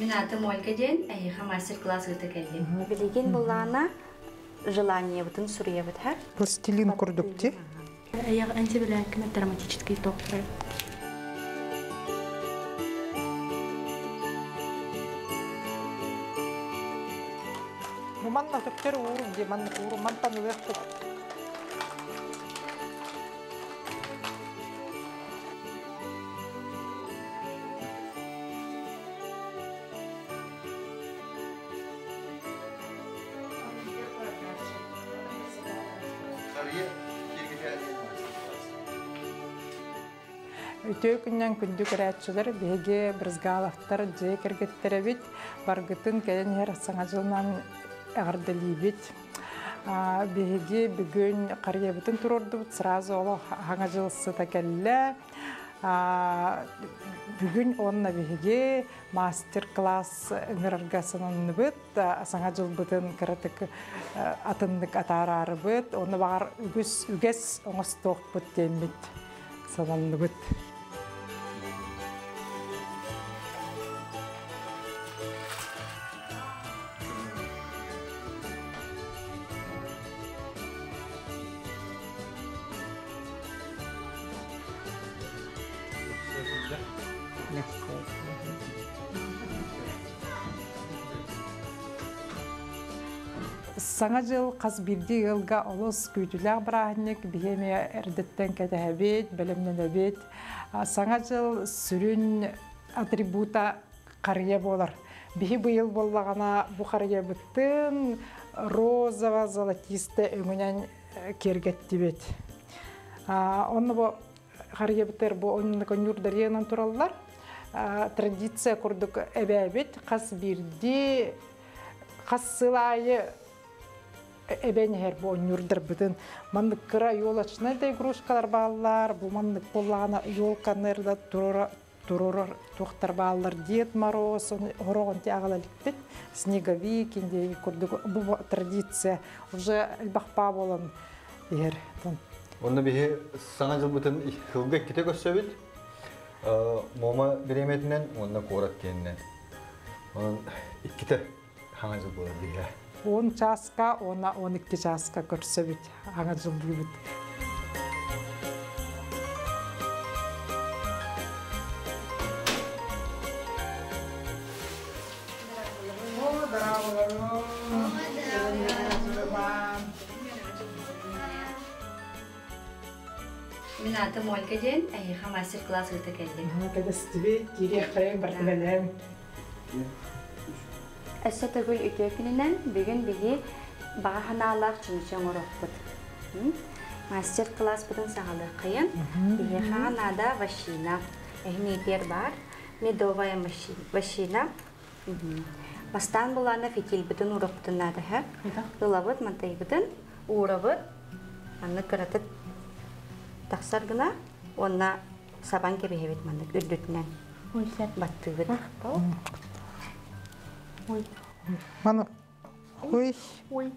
Мин аатым Ольга диэн, эһиэхэ мастер-класс ыыта кэллим. Билигин буллаана желаниебытын суруйабыт ха. Пластилин курдук ти. Аяқ антибилээккин драматический доктор. Манна төптөр уурун ди манна уурун мантан ылыахпыт. Үтүө күннэн күндү көрөөччүлэр, биһиги Брызгаловтар дьиэ кэргэттэрэбит, баргытын кэлэн иһэр Саҥа дьылынан эҕэрдэлиибит. Биһиги бүгүн харыйабытын туруордубут, сразу олох Саҥа дьыл сыта кэллэ. Бүгүн уонна биһиги мастер-класс ыҥырарга сананныбыт, Саҥа дьылбытын кыратык атыннык атаараарыбыт, онно баҕар үгүс үгэс оҥостуохпут диэммит сананныбыт. Саҥа дьыл хас биирдии ыалга олус күүтүүлээх бырааһынньык, биһи эмиэ эрдэттэн кэтэһэбит, бэлэмнэнэбит. Саҥа дьыл сүрүн атрибута харыйа буолар. Биһи быйыл буоллаҕына бу харыйабытын розово золотисто өҥүнэн киэргэттибит. Онно бу харыйабытыгар бу оннук ньуурдарыйанан тураллар. Традиция курдук эбээбит хас биирдии хас сыл аайы эбэн иһэр бу онньуурдарбытын маннык кыра елочнай да игрушкалар бааллар бу маннык буоллаҕына елканы да туруора туророр туохтар бааллар Дед Мороз хороҕон аҕала иликпит снеговик инди курдук бу традиция уже элбэхпаа буолан иһэр. Онно биһи саҥа дьылбытын сылга иккитэ көрсөбүт. Муома бириэмэтинэн уонна куорат киэнинэн. Онон иккитэ хаҥа дьыл буолар биһиэ. 10 чааска уонна 12 чааска көрсөбүт, хаҥа дьыллыыбыт. Мин аатым Ольга диэн, эһиэхэ мастер-класс ыыта кэллим. Кэтэстибит, киириэххэйин бартыбэлэм. Өссө төгүл үтүө күнүнэн бүгүн биһи баҕа санаалаах чүмэчи оҥоруохпут. Мастер-класспытын саҕалыаххайын. Биһиэхэ наада вощина. Эһиниитиэр баар. Медовая вощина. Бастаан булаана фитильбытын уураппытын наада һэ. Ылабыт, мантайбытын, уурабыт. Маннык кыратык тахсар гына уонна сабан кэбиһэбит маннык үрдүтүнэн. Баттыыбыт. Ой. Маны ой. Ой.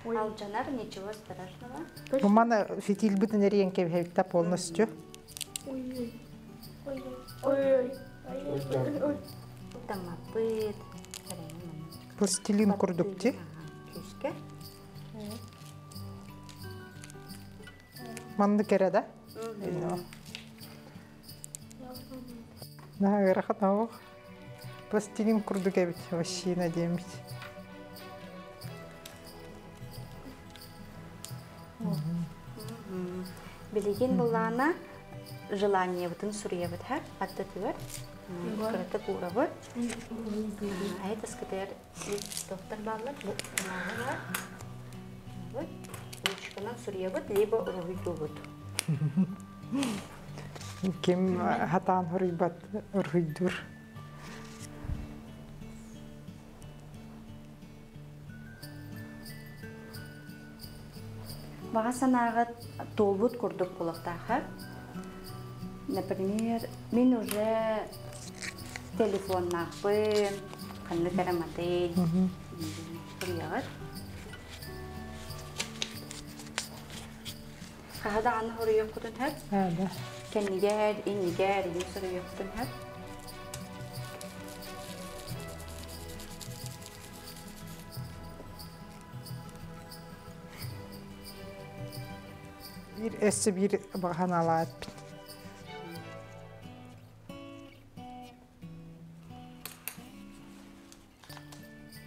Алдьанар, ничего страшного. Бу маны фитильбытын эрийэн кэбиһэбит полностью. Ой. Ой. Ой. Ой. Ой. Тамаппыт. Пластилин курдук ти. Күүскэ. Маннык эрэ да? Наһаа ыарахан оһох. Пластилин курдук эбит, вощина диэммит. Билигин буллаана желаниебытын суруйабыт ха аттытыгар кыратык уурабыт. Айы таскытыгар доктор бааллар бу бар. Ручканан суруйабыт, либо уруһуйдуубут. Ким хатаан хоруйбат уруһуйдуур. Баҕа санааҕыт туолбут курдук буолуохтаах. Например, мин уже телефоннаахпын, ханнык эрэ модель суруйаҕыт. Хаһа даҕаны суруйуоххутун сөп. Кэннигэр, иннигэр иһин суруйуоххутун сөп. Биир өссө биир баҕаналаат.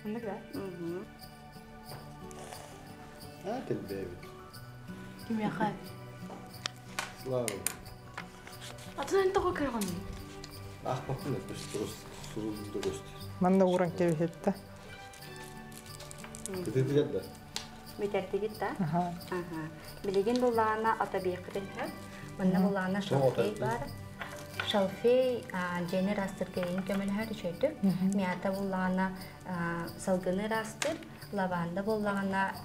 Оннук да? А, телбэбит. Кимиэхэ? Слава. Атын эн тоҕо көрөҕүнүй? Аахпаппын да суруллубута көстөр. Манна ууран кэбиһиттэ. Кытыытыгар да? Бүтэрдигит да? Аха. Билигин буллаҕына отобиэххитин сөп. Манна буллаҕына шалфей бар. Шалфей дьиэни ыраастыырга көмөлөһөр үчүгүйдүк. Мята буллаҕына салгыны ыраастыыр, лаванда буоллаҕына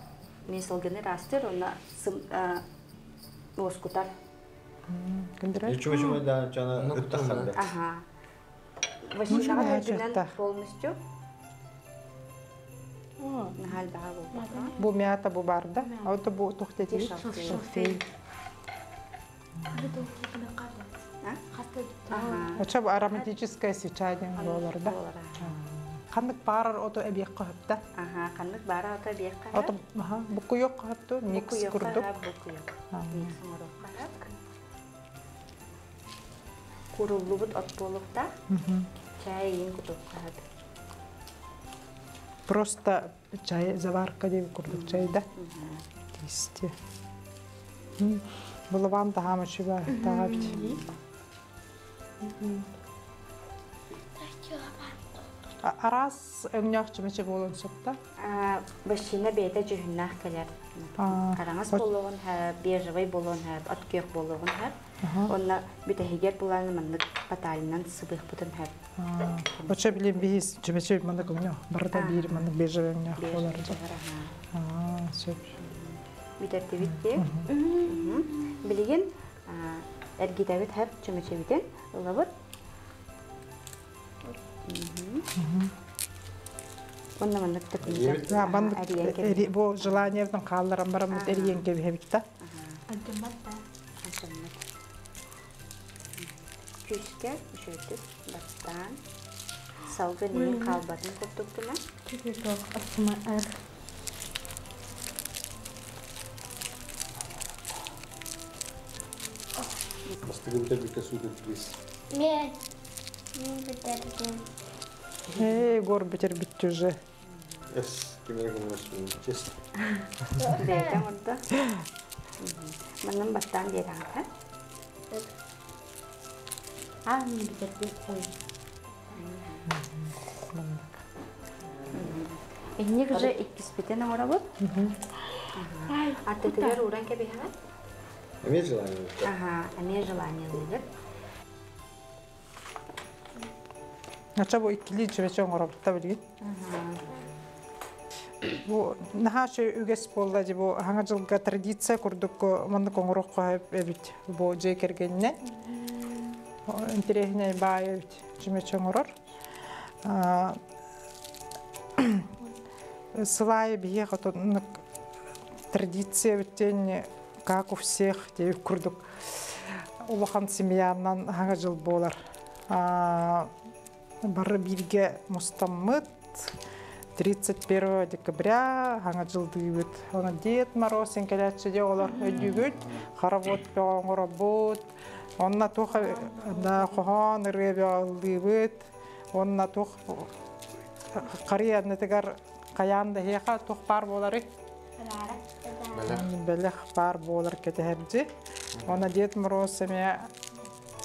мен салгыны ыраастыыр, онно уоскутар. Чумачума да чана ыттаххарда. Ага. Василий үрдүнэн полностью. Наһаа элбэҕэ буолбатах. Бу мята бу бар да? А вот бу тухтетил. Шалфей. Оча бу ароматическое свеча диэн буолар да. Ханнык баарар ото эбиэххэ хөптө? Аха, ханнык баарар ото эбиэххэ хөп. Ото аха, букуйок хөптө, микс курдук. Букуйок. Микс оҥоруохха хөп. Куруллубут от буолуохтаах. Чай иин кутуохха хөп. Просто чай заварка диэн курдук чай да. Тиисти. Булабан таһаама чуба таҕабит. Араас өҥнөөх чүмэчи буолуон сөп да? Башина бэйэтэ дьүһүннээх кэлэр. Араҥас буолуоҕун сөп, бежевый буолуон сөп, от күөх буолуоҕун сөп. Онно бүтэһигэр булан маннык батальнан сыбыахпытын сөп. Очо билин биһис чүмэчи маннык өҥнөөх, барыта биир маннык бежевый өҥнөөх буолар. Сөп. Бүтэрдибит дии. Билигин эргитэбит хөп чүмэчибитин ылабыт. Онно маннык Да, маннык бу желаниебытын хаалларан бараммыт эрийэн кэбиһэбит да. Антыммат да. Антыммат. Күүскэ үчүгүйдүк бастаан салгын иин хаалбатын курдук гына. Бастыгы бүтэрбиккэ суутун плиз. Мен бүтэрдим. Эй, гор бүтэрбит уже. Эс, кимere көмөлөспүн, честь. Бэйэтэ оҥордо. Маннан баттаан биэрэҕит, ха? А, мен бүтэрдим. Ой. Инник уже иккиспитин оҥоробут. Аттытыгар ууран кэбиһэҕит. Эмиэ желание. Ага, эмиэ желание лыгыт. Ача бу иккилии чүмэчи оҥоробут да билигин. Бу наһаа үгэс буолла дии бу хаҥа дьылга традиция курдук маннык оҥоруохха эбит бу дьиэ кэргэнинэн. Интэриэһинэй баай эбит чүмэчи оҥорор. Сылаайы биһиэхэ отоннук традиция эбиттиэн как у всех диэбит курдук улахан семьянан хаҥа дьыл буолар. Бары бииргэ мустаммыт 31 декабря хаҥа дьылдыыбыт. Оны Дед Мороз син кэлээччи дьэ оҕолор өйдүүгүт, хоровод бөҕө оҥоробут, онно туох да хоһоон ырыа бөҕө ыллыыбыт, уонна туох харыйа аннытыгар хайаан да эһиэхэ туох баар буоларый? Бэлэх баар буолар кэтэһэрдьи. Онно Дед Мороз эмиэ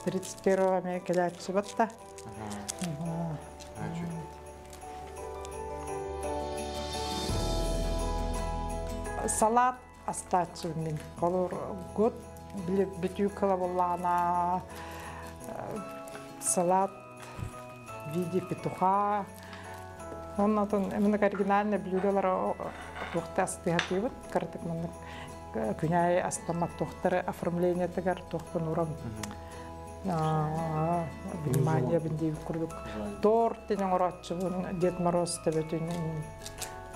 31 эмиэ кэлээччи батта. Салат астааччыбын мин. Холор год бүтүү кылабыллаана салат в виде петуха. Оннотон маннык оригинальный блюдолар туохта астыһатыыбыт. Кыратык маннык күнәй астамат туохтары оформлениетыгар туохпун урам внимание диир курдук. Торт ден оҥорооччубун Дед Мороз төбөтүн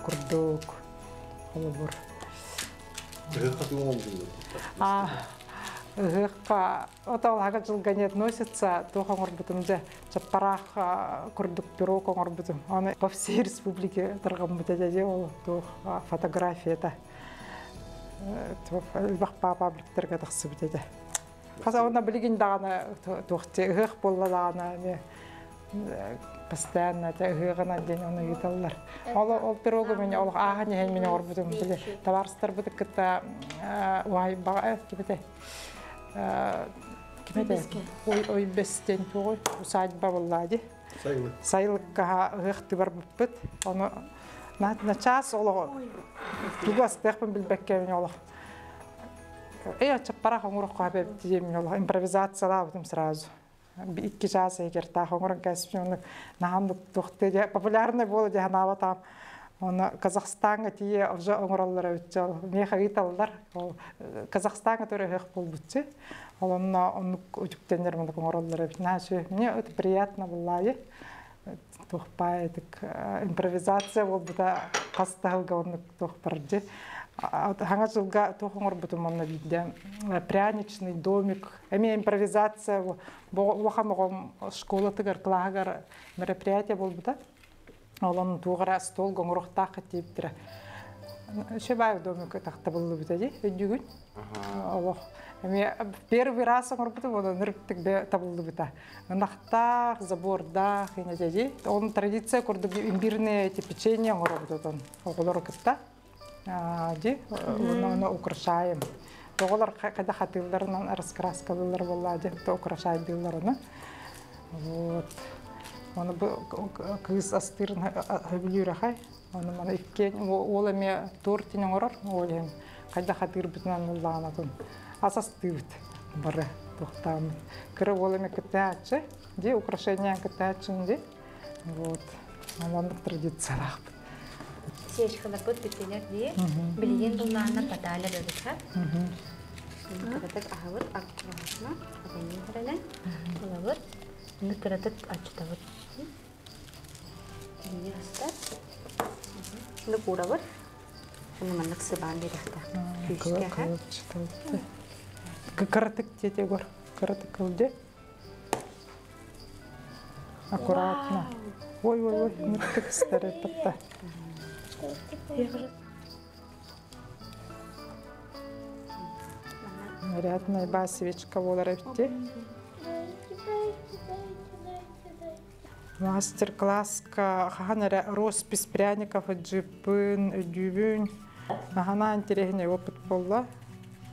курдук холобур. А ыһыахха отоолаһага дьылга не относится туох оҥорбутум дьэ чаппараах курдук пирог оҥорбутум. Оны по всей республике тарҕаммыт этэ дьэ ол туох фотографията. Элбэх пабликтарга тахсыбыт этэ. Хас онно билигин даҕаны туох ыһыах буолла даҕаны эмиэ постоянно ыһыаҕынан диэн ону ыыталлар. Ол ол пирогу мин олох ааһан иһэн мин оҥорбутум били табаарыстарбыт кытта уһайбаҕа кимите кимете ой ой бестен тугуй усадьба буолла ди. Сайылык. Сайылыкка ыһыахтыы барбыппыт. Ону на час олоҕу тугу астыахпын билбэккэ мин олох чаппарах оҥоруохха сөп диэммин олох импровизациялаабытым сразу. 2 час эгер таах оҥорон кээспитим оннук наһаан туохтыы дьэ популярный буола дьэ санаабатаам. Оны Казахстаҥҥа тиийэ уже оҥороллор эбит ол миэхэ ыыталлар. Ол Казахстаҥҥа төрөһүөх буолбутчу. Ол онно оннук үтүктэннэр мунук оҥороллор эбит. Наһаа үчүгэй. Мне это приятно буллаайы. Туох баай импровизация буолбута хас да сылга оннук туох бардьы. Хаҥа сылга туох оҥорбутум онно биирдэ пряничный домик. Эмиэ импровизация улахан оҕом школатыгар, кылааһыгар мероприятие буолбута. Ол онно туох эрэ столга оҥоруохтаах диэбиттэрэ. Үчүгэй домик тахтабыллыбыта дии өйдүүгүн? Олох эмиэ первый раз оҥорбутум, онон ырыктык табыллыбыта. Ынахтаах, забордаах, инэдьэдьи. Он традиция курдук имбирные эти печенье оҥоробут отон оҕолору кытта. Ди, оны украшаем. Оҕолор когда хатыылларынан раскраскалыыллар буолла ди, то украшайдыыллар оны. Вот. Оны бу кыыс астыырын хөбүлүүр ахай. Оны маны иккиэн уол эмиэ тортин оҥорор, ол иһин хайдах хатыырбытынан уллаанатын ас астыыбыт бары туохтааммыт. Кыра уол эмиэ кыттааччы, ди украшение кыттааччын ди. Вот. Оннук традициялаахпыт. Свечкаларбыт бүттүлэр дии. Билигин буллаанна паталя бөбүтэ. Кыратык аһабыт, аккуратно, атыннын көрөнөн, ылабыт. Аны кыратык аччытабыт. Бии астар. Аны куурабыт. Аны маннык сыбаан биэриэхтээх. Күүскэ Кыратык диэти гор. Кыратык ылды. Аккуратно. Ой, ой, ой, мыттык ыстары патта. Нарядная ба свечка болар эбитти. Мастер-класска хаһан эрэ роспись пряников джиппын, өйдүүбүн. Наһаа интересный опыт буолла.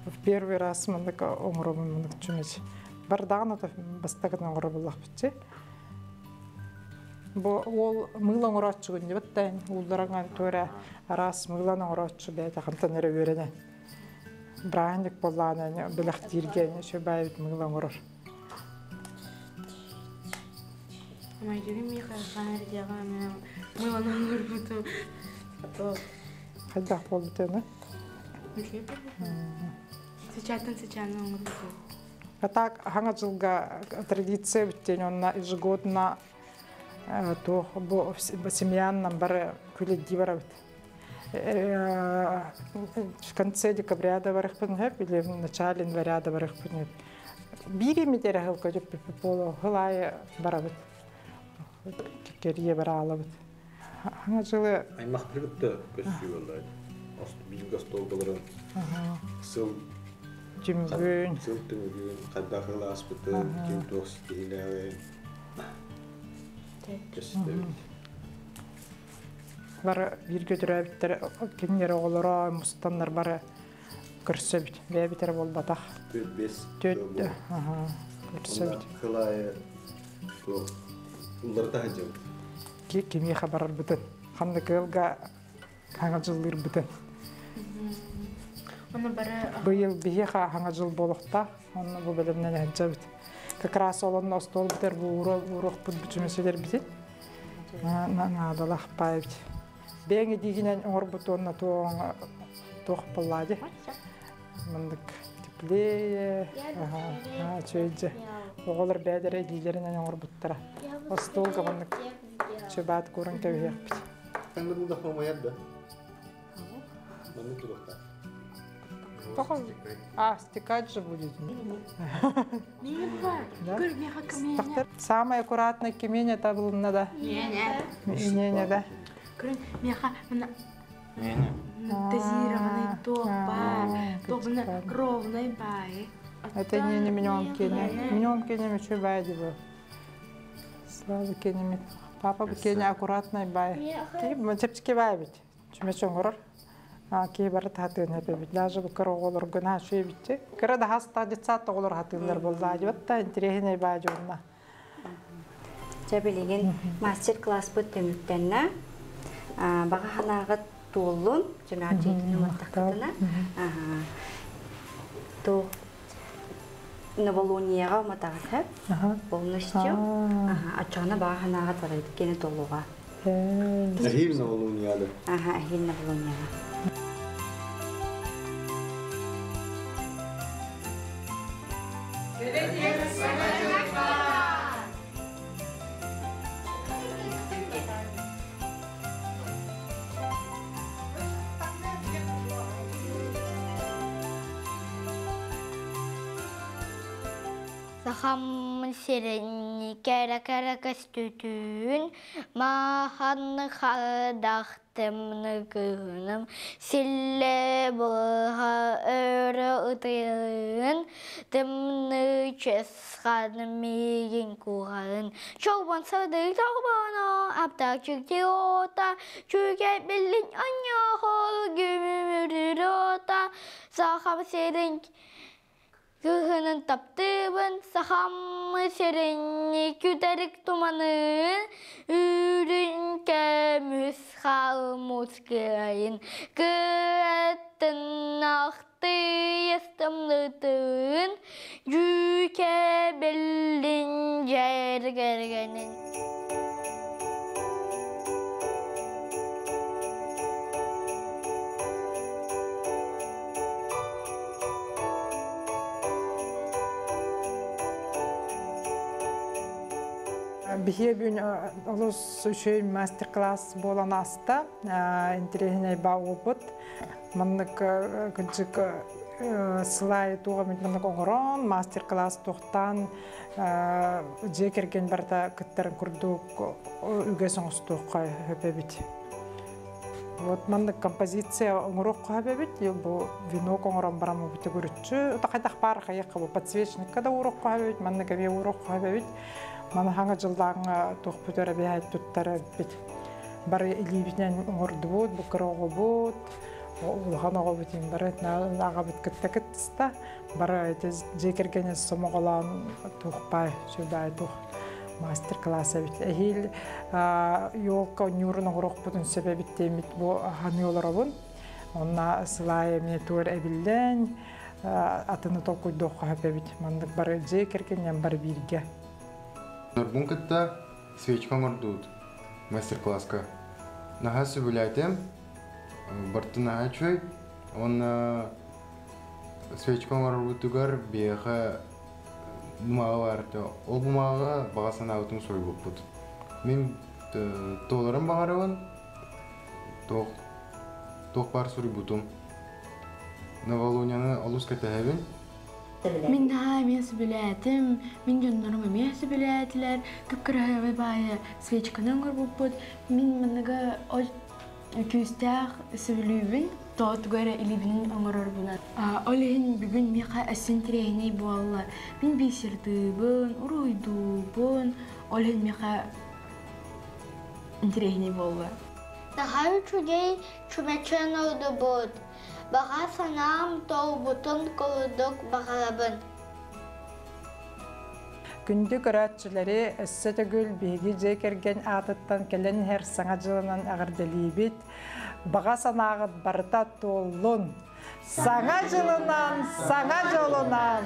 В первый раз маннык оҥоробун маннык чүмэч. Бардаҕын ото бастакытын оҥоробуллахпытчы. Бу уол мыыла оҥорооччугун дебеттэн ууллараңан туора араас мыылан оҥорооччу бэйэтэ хантан эрэ үөрэнэн. Браанник буоллаҕына бэлэхтииргэ үчүгэй мыыла оҥорор. Хайдах буолбутуна? Сычааттан сычааны оҥорбутум. А так хаҥа дьылга традиция бүттен онно ежегодно туох бу семьяннан бары күлэдии барабыт. В конце декабря да барыхпын хөп или в начале января да барыхпын хөп. Биир эмит эрэ сыл көтүппүппүт буолуо сыл аайы барабыт. Кэрийэ бараалабыт. Хаҥа дьылы Аймахтары кытта көссүү буолла. Бииргэ остуолга сыл түмүгүн сыл түмүгүн хайдах ыл ааспытын, ким туох ситиһиилээҕин көстөбүт. Бары бииргэ төрөөбүттэр кинилэр оҕолоро мустаннар бары көрсөбүт. Бэйэбит эрэ буолбатах. 4-5 Төрт көрсөбүт. Сыл аайы туох уларыта сылдьабыт. Кимиэхэ барарбытын, ханнык ыалга хаҥа дьыллыырбытын. Оны бары Быйыл биһиэхэ хаҥа дьыл буолуохтаах, онно бу бэлэмнэн сылдьабыт. Как раз ол онно остуол бүтэр бу ууруохпут бүтүмүсүлэрбитин. Наадалаах баайбыт. Бэйэҥ илиигинэн оҥорбут уонна туох буоллаа дии. Маннык теплее, үчүгэй Оҕолор бэйэлэрэ илиилэринэн оҥорбуттара. Остуолга маннык чыбаат кууран кэбиһиэхпит. Ханна булдах мамайар да? Маннык туруохтаах. А, стекать же будет. Да? Самое аккуратное кемень это было надо. Не, Не, не, да. Көрүн, миэхэ мына Дозированный туох баар. Туохна ровный баайы. Это не миньон кене. Миньон кене мүчө бай диби. Слава кене. Папа бу кене аккуратный бай. Чепчики бай бит. Чүмө чоңорор. Ки бары татыын эпебит. Даже бу кыра оҕолор гына шуй битти. Кыра да хаста детсад оҕолор хатыылар болла. Жотта интересный бай жонна. Чэ билигин мастер-класспыт түмүктэннэ. Баҕа санааҕыт туоллун, чөмөҕө дьиэтин уматтаххытына. Ту новолунияҕа уматаҕыт һэ? Полностью. Оччоҕуна баҕа санааҕыт барыгыт кини туолуоҕа. Эһиил новолунияда. Аха, эһиил новолунияҕа. Сахам сирин кэрэ-кэрэ көстүүтүн, Махан хардахтымны кыһыным, Силлэ быһа өрө ытыйын, Тымныы чысхан миигин куһарын, Чолбон сырдык чолбоно, аптаах чүктиота, Чүкэ биллин анньоһол гүмүрүрота, Сахам сирин Кыһынын таптыыбын, сахам сирин күтэрик туманын, Үрүн көмүс хаалмут кыайын, Кыаттынахтыы ыстымнытын, Дьүүкэ биллин дьэргэргэнин. Биһиэ бүгүн олус үчүгэй мастер-класс буолан ааста. Интэриэһинэй баа опыт. Маннык кырдьык слайд туох эмит маннык оҥорон, мастер-класс туохтаан дьиэ кэргэн барыта кыттарын курдук үгэс оҥостуохха сөп эбит. Вот маннык композиция оҥоруохха сөп эбит. Бу венок оҥорон баран бу төгүрүччү хайдах баар хайыахха бу подсвечникка да ууруохха сөп эбит, маннык эмиэ ууруохха сөп эбит. Маны хаҥа дьыллааҥҥа туохпут эрэ биһэйт туттар эбиппит. Бары илиибитинэн оҥордубут, бу кыра оҕобут, улахан оҕобут иһин бары аҕабыт кытта кыттыста. Бары дьиэ кэргэни сомоҕолоон туохпай, сүбай туох мастер-класс эбит. Эһиил елка ньуурун оҥоруохпутун сөп эбит диэммит бу ханыы олоробун. Онно сылаай эмиэ туор эбиллэн, атыны толкуйдуохха сөп эбит. Маннык бары дьиэ кэргэнинэн бары бииргэ. Норбун кытта свечка оҥордубут мастер-класска. Наһаа сөбүлээтим, барыта наһаа үчүгэй. Уонна свечка оҥорорбутугар биһиэхэ бумага баар этэ. Ол бумагаҕа баҕа санаабытын суруйбуппут. Мин туоларын баҕарабын, туох туох баар суруйбутум. Новолунияны олус кэтэһэбин. Мин наһаа эмиэ сөбүлээтим, мин дьоннорум эмиэ сөбүлээтилэр, кып-кыраһыабай баайы свечканы оҥорбуппут. Мин манныгы күүстээх сөбүлүүбүн, тоҕо тугу эрэ илиибинэн оҥорорбунан. Ол иһин бүгүн миэхэ өссө интэриэһинэй буолла. Мин бисердыыбын, уруһуйдуубун, ол иһин миэхэ интэриэһинэй буолла. Наһаа үчүгэй чүмэчэн ордубут. Баҕа санаам толбутун курдук баҕарабын. Күндү көрөөччүлэри өссө төгүл биһиги дьиэ кэргэн аатыттан кэлэн иһэр Саҥа дьылынан эҕэрдэлиибит. Баҕа санааҕыт барыта туоллун! Саҥа дьылынан, саҥа дьолунан!